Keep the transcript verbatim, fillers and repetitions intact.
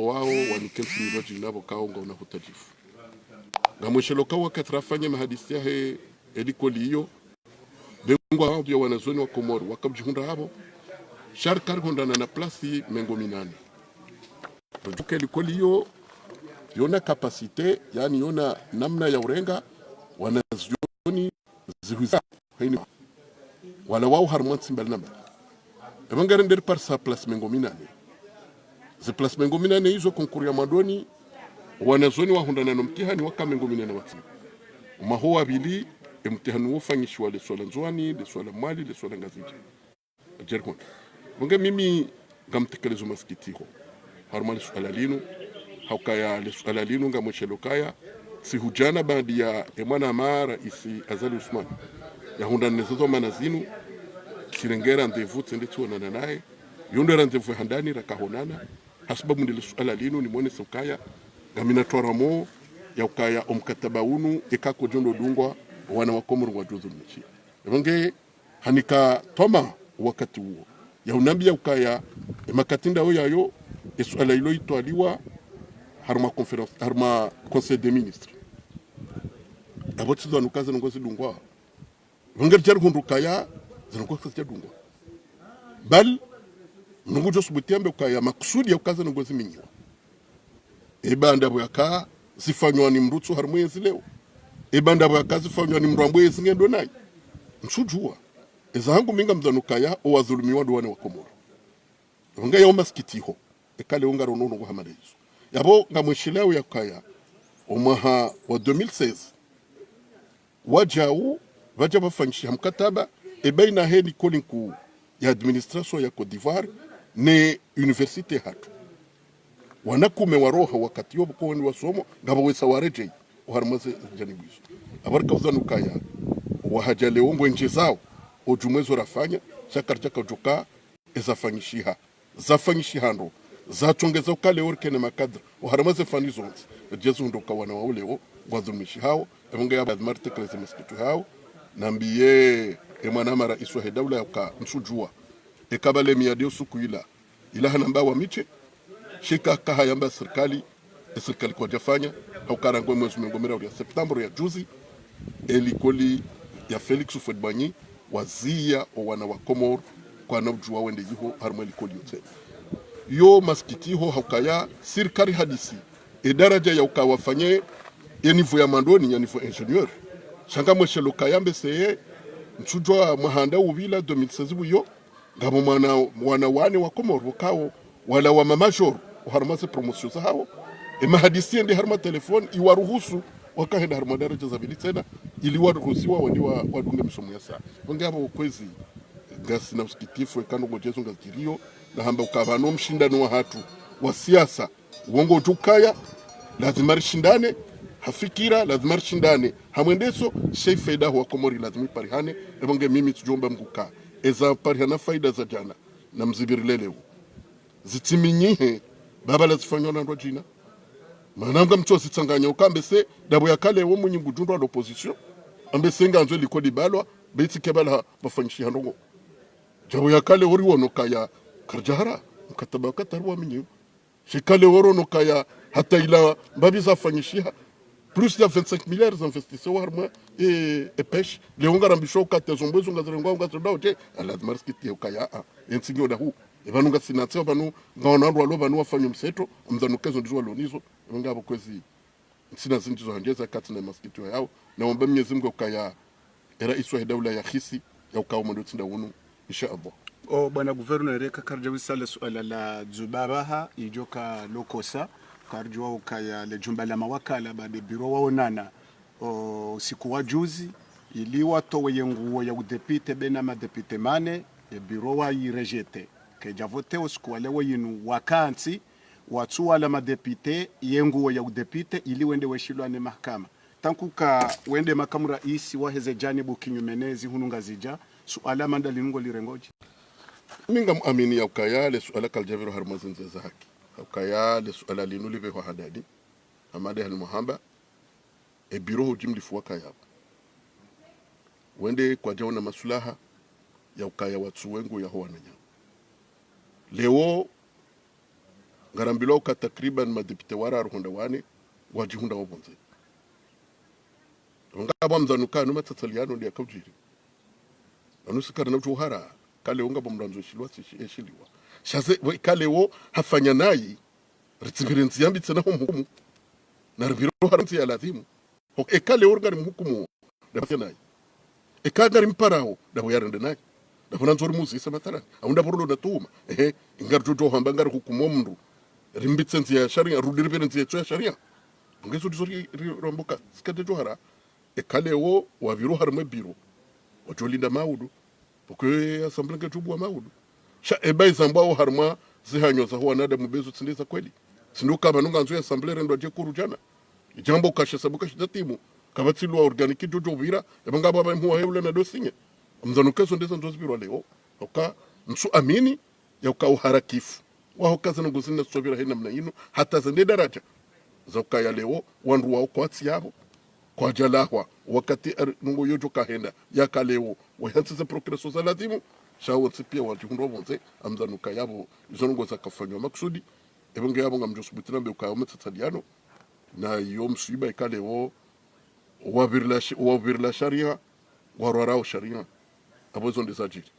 wao wanike ntsi mirwadji nabo kao ngauna hutadjifu. Ngamwishelo kao wakati rafanya mahadisi yahe elikoli iyo, bengwa wao ya wanazioni wa Komori wakabujihundra habo, sha rika rihundrana na plasi mengo minane. Rudjuke elikoli iyo, yona capacité, yaani yona namna ya urenga wanazioni zihwiza haini wala wao harumwa ntsi mbali na mbali. Eba ngari nderi parisa plasi mengo minane. Ze plasi mengo minane izo concours ya mwandoni, wanazioni wahundrana no mtihani waka mengo minane watsi. Omwaha wa pvili, emtihani wo ufanyishiwa le swala Ndzuani, le swala Mwali, le swala Ngazidja. Jerikon. Bonge mimi ngamtekelezo masikitiho harumwa le suala linu, haukaya le suala linu ngamwishelo kaya, sihu djana baanda ya emwana mara isi Azali Assoumani yahundrana nezo dhwamana zinu, sirenge rendez-vous tsende tsionana naye, yo ndo rendez-vous ya handani rakahonana, hasibabu nde le suala linu nimwonese ukaya ngamina twaramo ya ukaya omkataba unu eka kodjo ndo dungwa, wana wa Komori ngwadjo dhulumishi. Ebonge hanika twama wakati uwo, ya unambiya ukaya emakati ndayo yayo, esuala ilo itwaliwa harumwa conférence, harumwa Conseil des ministres. Abo tsidhwanu uka ze ndrongoo zidungwa. Ebonge ridja rihundru ukaya ze ndrongoo kazidja dungwa. Bal, Mngu ngudjo subuti yambe ukaya makusudi ya uka ze ndrongoo ziminyiwa. Eba ndapvo yaka zifanywa ni mdru tsu harumwa yezi leo. Eba ndapvo yaka zifanywa ni mdru ambwe yezi ngendo nayi. Ntsudjuwa. Eza hangu mi ngamdhwanu ukaya owadhulumiwa ndo wana wa Komori. Ebonge yao masikitiho. Eka leo ngarono ndrongoo hama nde izo. Yabo ngamwishilao ya ukaya omwaha wa deux mille seize wadjau, pvadja pvafanyishiha mkataba ebaina he likoli nkuu ya administration ya Côte d'Ivoire ne université hatru. Wana kume waroha wakati yo pvoko wende wasomo, ngapvo wesa waredjeyi oharumwa ze janibu izo. Abo rika udhwanu ukaya wahadja leo ngwendjezao odjumwa ezo rafanya, sha karidjaka udjuwa eza fanyishiha, zafanyishiha ndro, zatsongeza uka leo rikena makadre oharumwa ze fani zontsi. Ridjezi hundru uka wana wao leo ngwadhulumishihao. Ebonge yabo lazima ritekeleze masikitiho yao. Nambiye emwana mara isi wahe daula ya uka ntsudjuwa eka pvale miyadi yo suku ila, ila hanamba wa miche, shika kahayamba sirikali, esirikali kwadjafanya, hauka rangu emwezi mengo miraru ya septembre ya juzi, elikoli ya Félix Houphouët-Boigny waziya owana wa Komori kwana udjuwa wende yiho harumwa elikoli yontsi. Yo masikitiho haukaya sirikali hadisi edaradja ya uka wafanye ye niveau ya mwandoni, ya niveau ingénieur. Sha ngamwishelo kaya mbese ye, ntsudjuwa mwaha nda upvira deux mille seize pvuyo, ngapvo mwana, wana wane wa Komori pvokao walawa ma major oharumwa ze promotion zahao. Emahadisi yende harumwa telefoni, iwaruhusu wakahenda harumwa daradja za pvili tsena, ili waruhusiwa wende wa, wadunge misomo ya sa. Ebonge abo kwezi ngasina usikitifu eka ndrongoo djezo ngazidjiriyo, nahamba uka pvanu mshindano wahatru wa siasa, uwo ngodjo ukaya, lazima rishindane ha fikira, lazima rishindane ha mwendeso, sha ifaida ho wa Komori lazima iparihane. Ebonge mimi tsudjomba Mngu uka eza parihana faida za djana na mzipvirile leo zitsiminyihe, baba lazifanywa na ndrwadjina. Mana ngamtso zitsanganya uka mbese, ndapvo yaka leo mwinyi ngudjo undrwa l'opposition, ambese ngandzo elikoli libalwa, be itsi kepvala pvafanyishiha ndrongoo. Ndapvo yaka leo riwono ukaya karidjahara mkataba wakati riwaminyiwa. Shika leo rono ukaya hata ila mbapvi zafanyishiha, plus ya vingt-cinq milliards zainvestissewa harumwa e, e pêche. Leo ngarambishwa ukati ezo mbwe zo ngazirengwa, ngazirengwa, oje, lazima risikitihe ukaya, a, entsi ngiyo dahu. Epvanu ngasina ntsi, epvanu ngaona wandru walo pvanu wafanya mseto, omdhwanu uka ezo ndizo walo nizo. Epvanu ngapvo kwezi ntsina zindji zo handjeza, katsina masikitiho yao. Naomba Mwenyezi Mungu ukaya e raisi wahe daula yahisi ya ukaya omwendo tsi nda unu, insha Allah. O bwana gouverneur, eka karidja wisa le suala la dzuba pvaha, idjo ka lokosa, karidjuwa ukaya le djumba la mawakala ba de bureau waonana o usiku wa juzi, ili watowe ye nguo ya udepite bena madepite mane, ye bureau wayi rejeté. Kedja voté o usiku wa leo yinu wakantsi, watsuwala madepite ye nguo ya udepite ili wende weshilwa ne mahakama. Tangu ka wende makamu raisi waheze janibu kinyume ne zihunu Ngazidja, suala manda linu ngolirengoje? Mi ngamwamini ya ukaya le suala kalidjapviro harumwa ze ndzia za haki. Ya ukaya le suala linu lipvehwa handani, hama nde hali mwahamba, e bureau hujimlifu wakaya pvo. Wende kwadjaona masulaha ya ukaya watsuwe nguo yaho wananya. Leo, Ngarambilwa uka takriban madepite wararu hwenda wane wadjihundra wapvondze. Ngapvo mdzanu ka no matsatsaliano nde yakaudjiri. Pvanu si karina udjo uhara, eka leo ngapvo mndru andzo eshiliwa, si eshi-, eshiliwa. Sha ze, we, eka leo hafanya nayi, ritsimbire ndziya mbi tsena ho mhukumu. Na ripvire harumwa ndziya ya ladhimu. Ho, eka leo ngarimhukumu, ndapvo yafanya nayi. Eka ngarimparao, ndapvo yarende nayi. Ndapvo nandzo rimuzise mathalani. Au ndapvo rilo na tuhuma. Ehe, ingaridjo hamba ngarihukumu mndru. Rimbitse ndziya ya sharia, rudi ripvire ndziya yatso ya sharia. Ngezo ndizo ri, ri, ramboka. Tsi kadjo uhara. Eka leo wapviro harumwa e biro, wadjo linda maudu. Pvoko ye assemblée ngedjo buwa maudu. Sha eba izambwao harumwa zihanyo za wanadamu bezo tsi nde za kweli. Tsi ndo uka pvanu ngandzo ye assemblée rendwa dje kuru djana. Idjambo kasha sabu kashi djatimu. Kapvatsi loi organique djo djo pvira. Eba ngapvo aba mhuwa heula na dosinye. Mdzanu kezo ndeza ndzo zipvirwa leo. Uka ntsu amini ya uka uharakifu waho ka zinu nguzina zitsopvira he namna inu, hata zende daraja za ukaya leo wandru wao kwatsi yapvo, kwadjalahwa, wakati ari, nungo yodjo kahenda, yaka leo wahantsi ze procurations za ladhimu, sha wontsi pia wadjihundra wapvondze, amdzanu ka yapvo, izo nungo zakafanywa makusudi, epvo nge yapvo ngamdjo subuti nambe ukaya wo matsatsaliano, na iyo mswiba eka leo wapvirila shi-, wapvirila sharia, warwarao sharia, apvo izo nde zadjiri.